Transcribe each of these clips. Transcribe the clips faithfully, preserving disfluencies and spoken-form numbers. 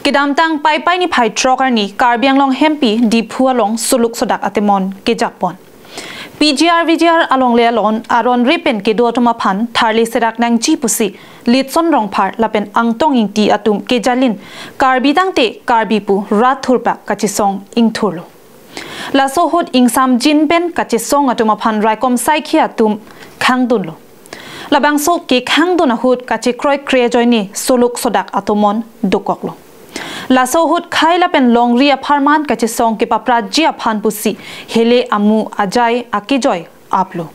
Kedamtang Paipai niphai throk arni Karbi Anglong Hempi Diphu along soluk sodak atemon kejapon. P G R V G R alongle alon aron re pen kedo atum aphan tharle serak nangji pusi Litson Rongphar lapen Angtong Ingti atum kejalin Karbi tangte Karbi pu rat thurpak kachesong ingthurlo. Laso ahut ingsamjin pen kachesong atum aphan raikom saikhia atum khangdunlo. Labangso kekhangdun ahut kachekroi kre ajoine soluk sodak atomon dokoklo. Laso ahut khei lapen longri apharman kachesong kepapratji aphan pusi hele amu ajai akejoi aplo.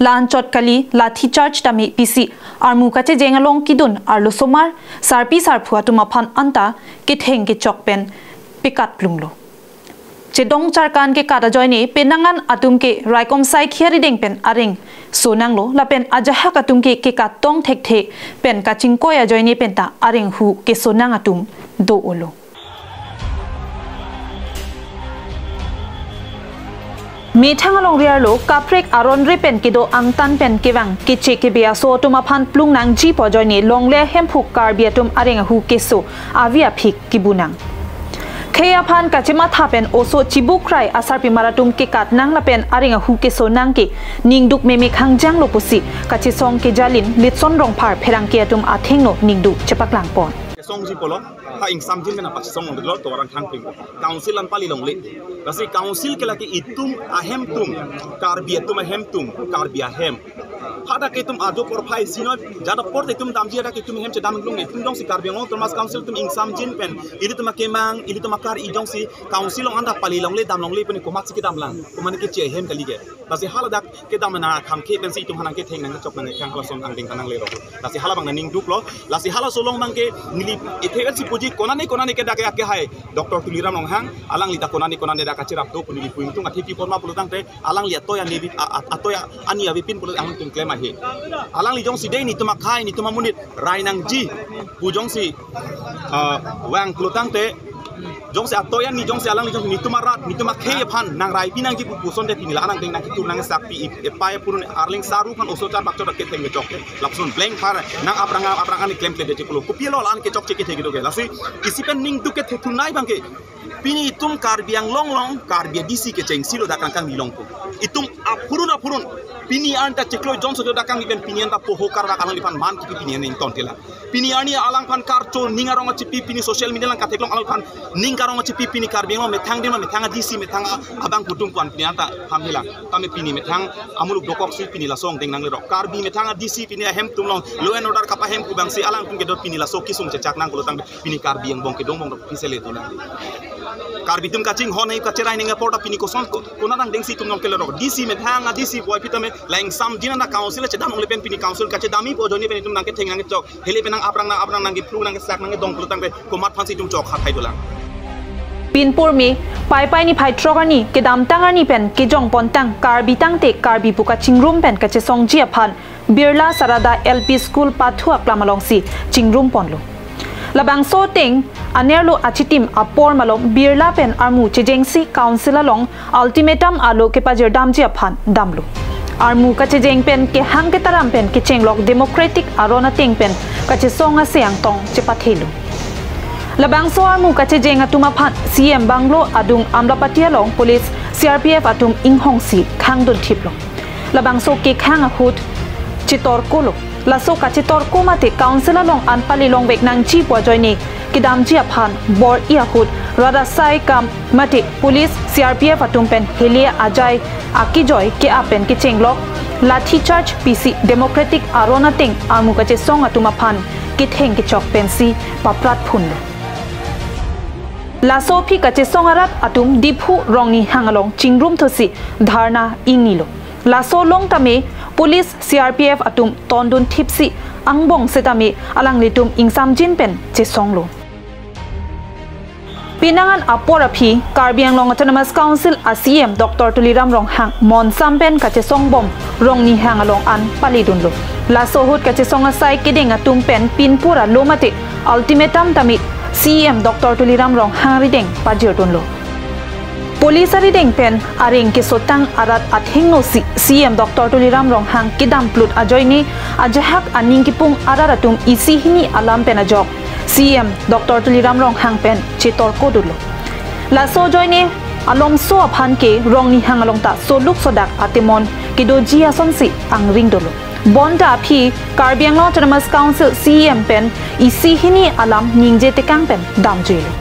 La-anchot kali lathi charge tame pisi armu kachejeng along kedun arlosomar sarpi sarpo atum aphan anta ketheng kechok pen pekatplunglo. Chedong charkan kekat ajoine penangan atum ke raikom saikhia arideng pen areng sonanglo lapen ajahak atum ke kekat tong thekthe pen kachingkoi ajoine penta areng hu kesonang atum do-olo. Methang alongri arlo kaprek aron re pen kedo angtan pen kevang keche kebe aso atum aphan plung nangji pu ajoine longle Hemphu Karbi atum areng ahu keso avi aphik kebunang. Khei aphan kachematha pen oso chibukrai asarpimar atum kekatnang lapen areng ahu kesonang ke ningduk meme khangjanglo pusi kachesong kejalin Litson Rongphar pherangke atum athengno ningduk chepaklangpon. Kesongji pulo, ha ingsamjin pen apachesong longlo, tovar angthang pring. Council an pali longle. Lasi council ke lake itum ahem atum, Karbi atum ahem atum, Karbi ahem. Hadak itum ajo porphai sino, jada porte itum damji hadak itum hem chedam lung itum jongsi Karbi Anglong Autonomous Council atum ingsamjin pen, ilitum akemang, ilitum akar-i jongsi council along anta pali longle dam longle pen komatsi kedam lang, komat keche ahem kali ke. Lasi haladak kedam nangkhamkhe pensi itum aphan nangketheng nangkechok nangkang halason angdeng ta nanglelo. Lasi hala abang nangning duklo. Lasi halaso along abang ke neli ethe pensi puji konane konane ke dak ke ake hai Doctor Tuliram Ronghang, alangli ta konane konane dak kacherap do pu neli pu ingtung athi pi porma pulo tangte alangli atoya nevi a-, a-, atoya ani avepin pulo angtung klem ahe. Alangli jongsi dei netum akhei netum amonit rai nangji pu jongsi, ah, vang pulo tangte jongsi atoya ni jongsi alangli jongsi netum arat netum akhei aphan nangrai pi nangji pu puson de pini la anang deng nangketur nangsak pi ip epai apurun arleng saru aphan oso char bakchot ketheng kechok. Lapuson blank phar nang aphrang aphrang ani klemkle de chiklo. Kopilo la-an kechokche kethe kedo ke. Lasi isi pen ning duk kethe thunai abang ke. Pini itum Karbi Anglong along, Karbi D C kechengsi lo dak kangkang nilong pu. Itum aphurun aphurun. Pini anta chiklo Johnson do dak kang pen pini anta poho kar dak alangliphan man kipi pini an ington tela. Pini arni alangphan karcho ning arong achipi pini social media along katheklong alangphan ning karong achipi pini Karbi Anglong methang dima methang D C methang abang kutung puan pini anta hamhilang. Tame pini methang amuluk dokoksi pini laso angdeng nanglelo. Karbi methang D C pini ahem atum along law and order kapahem pu abangsi alangtum kedo pini laso kisung chechak nang pulo tang pini Karbi angbong kedongbong dok pise le tuna. Karbi atum kachinghon hai kacherai neng apor ta pini koson ko, konat angdengsi itum nangkelelo. D C methang a D C boy pitame la ingsamjin ana council chedam longle pen pini council kachedamji pu ajoine pen itum nangketheng nangkechok. Hele pen nang aphrang nang aphrang nangkeplung nangkesak nangkedong pulo tangte komat aphansi itum chok hathai dolang. Pinpur me, Paipai niphai throk arni, kedamtang arni pen kejongpontang Karbi tangte Karbi pu kachingrum pen kachesongji aphan Birla Sarada L P School pathu aklam alongsi chingrum ponlo. Labangso ateng anerlo achitim apor malom Birla pen armu chejengsi council along ultimatum alo kepajirdamji aphan damlo. Armu kachejeng pen kehang ketaram pen kechenglok democratic aron ateng pen kachesong ase angtong chepathelo. Labangso armu kachejeng atum aphan C M bungalow adung Amlapati along police C R P F atum inghongsi khangdun thiplo. Labangso kekhang ahut chetorkolo. Laso kachetorko mate council along an pali longvek nangji pu ajoine kedamji aphan bor-i ahut rat asai kam mate police C R P F atum pen hele ajai akejoi ke-ap pen kechenglok lathi charge pisi democratic aron ateng armu kachesong atum aphan ketheng kechok pensi papratphunlo. Laso aphi kachesong arat atum Diphu Rongnihang along chingrum thusi dharna ingnilo. Laso along tame police C R P F atum tondun thipsi angbong setame alanglitum ingsamjin pen chesonglo. Penang an apor aphi Karbi Anglong Autonomous Council a C M Doctor Tuliram Ronghang monsam pen kachesong bom Rongnihang along an palidunlo. Laso ahut kachesong asai kedeng atum pen pinpur alo mate ultimatum tame C M Doctor Tuliram Ronghang arideng pajirdunlo. Police arideng pen areng kesotang arat athengno si C M Doctor Tuliram Ronghang kedam plut ajoine ajahak aning kipung arat atum isi hini alam pen ajok C E M Doctor Tuliram Ronghang pen chetorko dolo. Laso ajoine alomso aphan ke Rongnihang along ta soluk sodak atemon kedoji asonsi angring dolo. Bonta aphi Karbi Anglong Autonomous Council C E M pen isi hini alam ningje tekang pen damjuilo.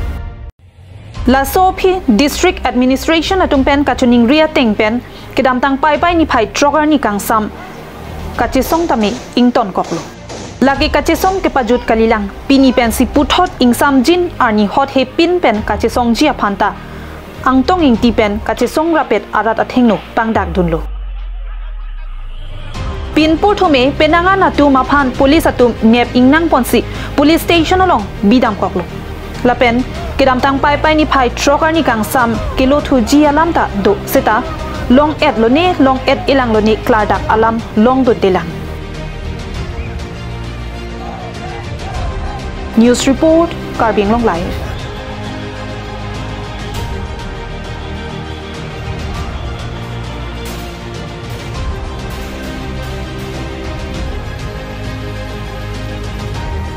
Laso aphi District Administration atum pen kachiningri ateng pen kedamtang Paipai niphai throk arni kangsam kachesong tame ingtonkoklo. Lake kachesong kepajut kalilang, pini pensi puthot ingsamjin arni hot hepin pen kachesongji aphanta Angtong Ingti pen kachesong rapet arat athengno pangdakdunlo. Pinpur thume penangan atum aphan police atum nep ingnangponsi police station along bidamkoklo. Lapen kedamtang Paipai niphai throk arni kangsam kelothuji alam ta do seta long-etlone, long-et-elanglone klardak alam longdundelang. News report, Karbi Anglong Live.